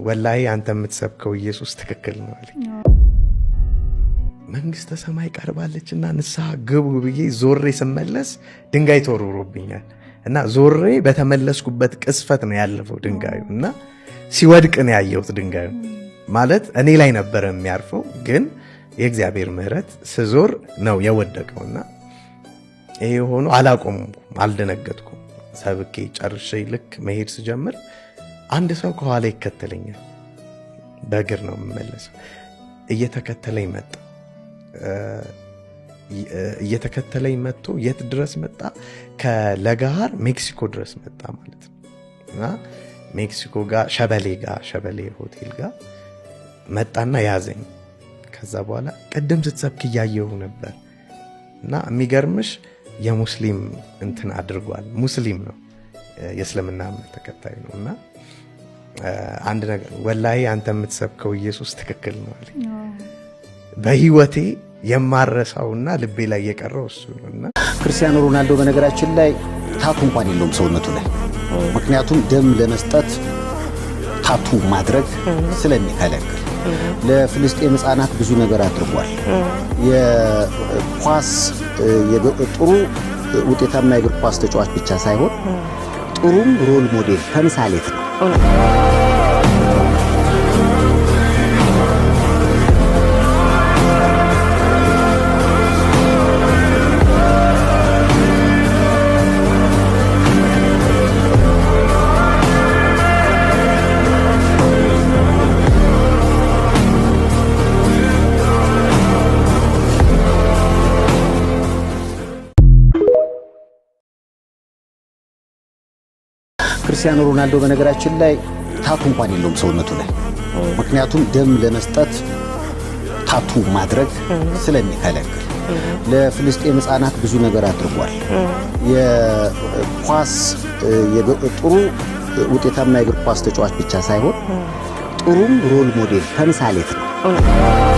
ወላሂ አንተ የምትሰብከው ኢየሱስ ትክክል ነው አለኝ። መንግስተ ሰማይ ቀርባለችና ንስሐ ግቡ ብዬ ዞሬ ስመለስ ድንጋይ ተወርውሮብኛል እና ዞሬ በተመለስኩበት ቅስፈት ነው ያለፈው ድንጋዩ እና ሲወድቅ ነው ያየሁት። ድንጋዩ ማለት እኔ ላይ ነበረ የሚያርፈው፣ ግን የእግዚአብሔር ምሕረት ስዞር ነው የወደቀውና ይሄ ሆኖ አላቆምኩም፣ አልደነገጥኩም። ሰብኬ ጨርሼ ልክ መሄድ ስጀምር አንድ ሰው ከኋላ ይከተለኛል። በእግር ነው የምመለሰው። እየተከተለኝ መጣ። እየተከተለኝ መጥቶ የት ድረስ መጣ? ከለገሃር ሜክሲኮ ድረስ መጣ ማለት ነው። እና ሜክሲኮ ጋር ሸበሌ ጋር ሸበሌ ሆቴል ጋር መጣና ያዘኝ። ከዛ በኋላ ቅድም ስትሰብክ እያየሁ ነበር እና የሚገርምሽ የሙስሊም እንትን አድርጓል። ሙስሊም ነው፣ የእስልምና እምነት ተከታይ ነው። እና አንድ ነገር ወላሂ አንተ የምትሰብከው ኢየሱስ ትክክል ነው አለኝ። በህይወቴ የማረሳውና ልቤ ላይ የቀረው እሱ ነው። እና ክርስቲያኖ ሮናልዶ በነገራችን ላይ tattoo እንኳን የለውም ሰውነቱ ላይ፣ ምክንያቱም ደም ለመስጠት tattoo ማድረግ ስለሚከለክል። ለፍልስጤም ሕፃናት ብዙ ነገር አድርጓል። የኳስ ጥሩ ውጤታማ የእግር ኳስ ተጫዋች ብቻ ሳይሆን ጥሩም role model ተምሳሌት ነው። ክርስቲያኖ ሮናልዶ በነገራችን ላይ tattoo እንኳን የለውም ሰውነቱ ላይ፣ ምክንያቱም ደም ለመስጠት tattoo ማድረግ ስለሚከለክል። ለፍልስጤም ሕፃናት ብዙ ነገር አድርጓል። የኳስ ጥሩ ውጤታማ የእግር ኳስ ተጫዋች ብቻ ሳይሆን ጥሩም role model ተምሳሌት ነው።